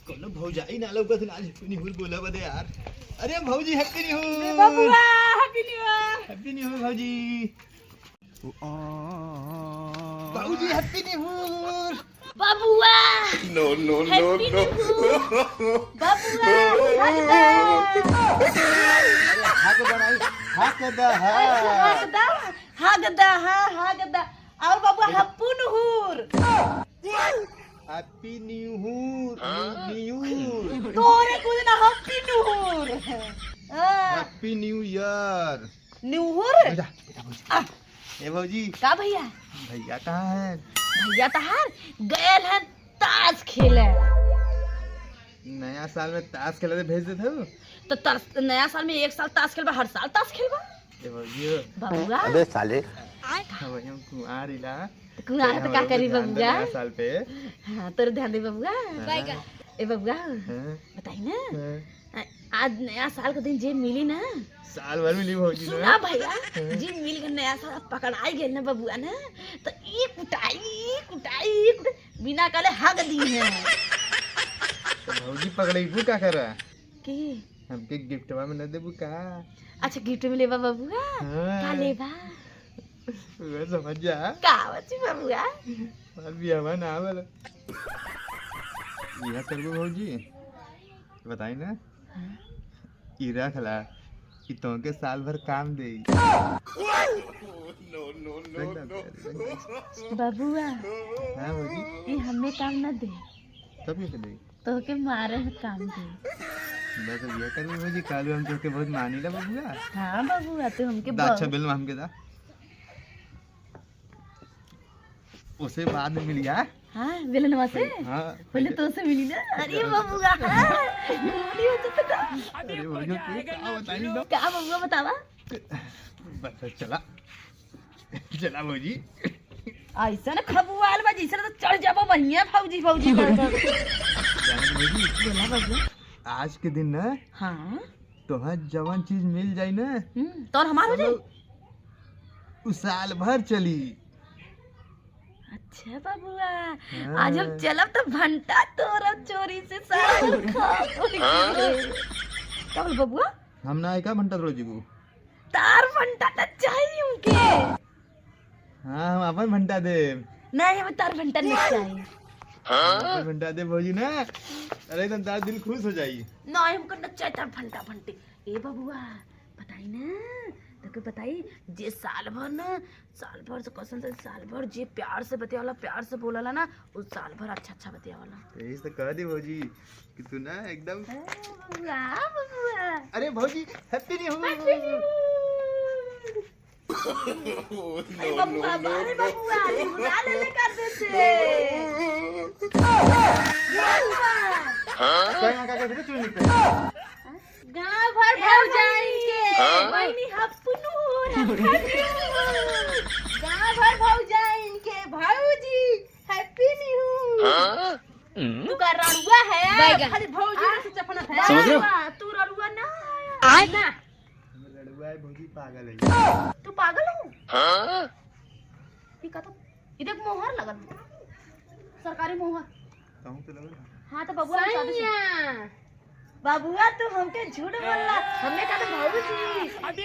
कोनो भौजाई ना लौकत आज हैप्पी न्यू ईयर बोला बदे यार। अरे भौजी हैप्पी न्यू ईयर। बबुआ happy new year. Happy new year भौजी। भौजी हैप्पी न्यू ईयर। बबुआ No, no, no, happy no. New year. बबुआ हक बनाई हक द हा। हागदा हागदा हा हागदा और बबुआ हप्पू नुहुर। Happy new year new year. तोरे कुछ ना हैप्पी नुहुर। Happy new year. नुहुर बेटा बेटा भौजी। ए भौजी का भैया? भैया कहाँ है? भैया तहार गयल हन ताश खेले। नया साल में ताश खेले भेज देते हो? तो तरस नया साल में एक साल ताश खेलबा, हर साल ताश खेलबा। ए भौजी बबुआ अबे साले। हाँ भैया हम कुंवार हिला। कुंवार तो का करी बबुआ? नया साल पे। हाँ तोर ध्यान दे बबुआ। ए बबुआ हाँ, बताई ना हाँ। आज नया साल के दिन जे मिली ना साल भर मिली भौजी सुना ना। भैया जी मिल के नया साल पकड़ाई गेल ना बबुआ ना तो ई कुटाई ई कुटाई ई कुटाई बिना कहले हग दी है। तो भौजी पकड़ेबू का करा? की हमके गिफ्टवा में न देबू का? अच्छा गिफ्ट में लेबा बबुआ? हाँ। का लेबा? वो समझ जा। का बची बबुआ? और बियाहवा ना आवल। यह करबू भौजी बताई ना ई रख ला ई तोहके साल भर काम देई। No, no, no, रख ला, no. रख ला। बबुआ हाँ भौजी ई हमें काम ना दे तब ये दे। तोहके मारे में काम दे। बस अब यह करबू भौजी कालू हम तोहके बहुत मानीला बबुआ। हाँ बबुआ तू हमके दा अच्छा बहुत- बिल हमके दा उसे बाद में मिली हाँ। हाँ बेलनवा से हाँ पहले तो से मिली ना। अरे बबुआ हाँ गोली हो जाता था। अरे भौजी तू का बताई दो। का बबुआ बतावा? बस चला चला भौजी। ऐसा ना खबुआल बा जैसे तो चढ़ जाबो बढ़िया फौजी फौजी कर कर। जाने भौजी बोला बबुआ। आज के दिन ना हाँ तोहर जवन चीज मिल जाई ना तोर हमार हो जाई। उ साल भर चली। अच्छा बबुआ आज हम चलब तो भंटा तोरब चोरी से सारा खा। का बोल बबुआ? हम ना का भंटा तोड़ जीबू। तार भंटा तो चाहिए उनके। हाँ हम अपन भंटा दे। नहीं हमें तार भंटा नहीं चाहिए। अपन भंटा दे भौजी ना। अरे एकदम तार दिल खुश हो जाई। नहीं हमको न चाहिए तार भंटा भंटी। ए बबुआ बताई ना तो बताई जे साल भर ना साल भर से कसम से साल भर जे प्यार से बतियावला प्यार से बोलला ना उस साल भर अच्छा अच्छा बतियावला। यही से कह दी भौजी कि तू ना एकदम। बबुआ बबुआ अरे भौजी हैप्पी न्यू ईयर। अरे बबुआ अरे बबुआ निहुरा ले ले कर देते। का का का चुनी पे गांव भर भौ जाएंगे बहनी हप्पनूर गांव भर भौ जाएंगे भौजी हैप्पी न्यू। तू का रड़ुआ है खाली भौजी से चपना है। समझ रहे हो तू रड़ुआ ना ना लड़ुआ है भौजी पागल है। तू पागल हो? हां ये का तो इधर मोहर लगल सरकारी मोहर कहूं तो लगल। हां तो बबुआ हम शादी से- बबुआ तू हमके झूठ बोलला। हमने कहा तो भौजी आज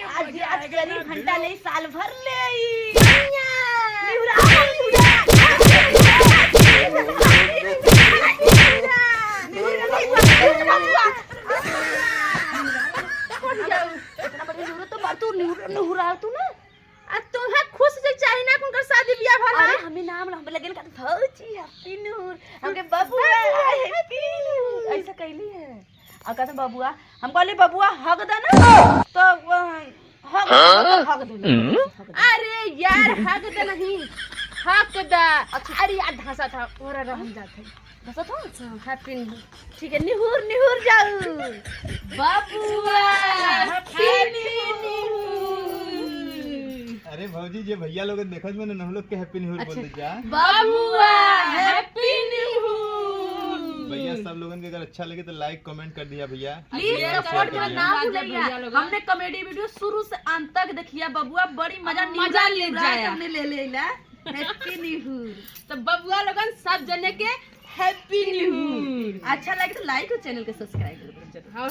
आज करी घंटा ले साल भर ले आई। निहुरा, निहुरा, निहुरा, बबुआ। कौन जाऊ? इतना बड़ी निहुरा तो मार तू निहुरा निहुरा तू ना। आ तोहे खुश जे चाही ना उनकर शादी बियाह भला। अरे हमें नाम हमें लगे का भौजी हैप्पी नूर हमके बबुआ हैप्पी नूर ऐसा कहली है। और कहते बबुआ हम कहली बबुआ हग दे ना तो हग हग दे। अरे यार हक दे नहीं हक दा। अरे यार धंसा था ओरा रहम जाते धंसा था हैप्पी न्यू। ठीक है निहुर निहुर जाऊ बबुआ हैप्पी न्यू। अरे भौजी जे भैया लोग देखत में हम लोग के हैप्पी न्यू ईयर बोल दे जा। बबुआ हैप्पी न्यू। भैया सब लोगन के अगर अच्छा लगे तो लाइक कमेंट कर दिया भैया। प्लीज शेयर सपोर्ट कर करना दिया। ना भूलिए। हमने कॉमेडी वीडियो शुरू से अंत तक देखिया बबुआ बड़ी मजा मजा ले निहुरा जाया। हमने ले लेला। Happy new. तो बबुआ लोगन सब जने के हैप्पी न्यू। अच्छा लगे तो लाइक और चैनल के सब्सक्राइब करो। हाँ।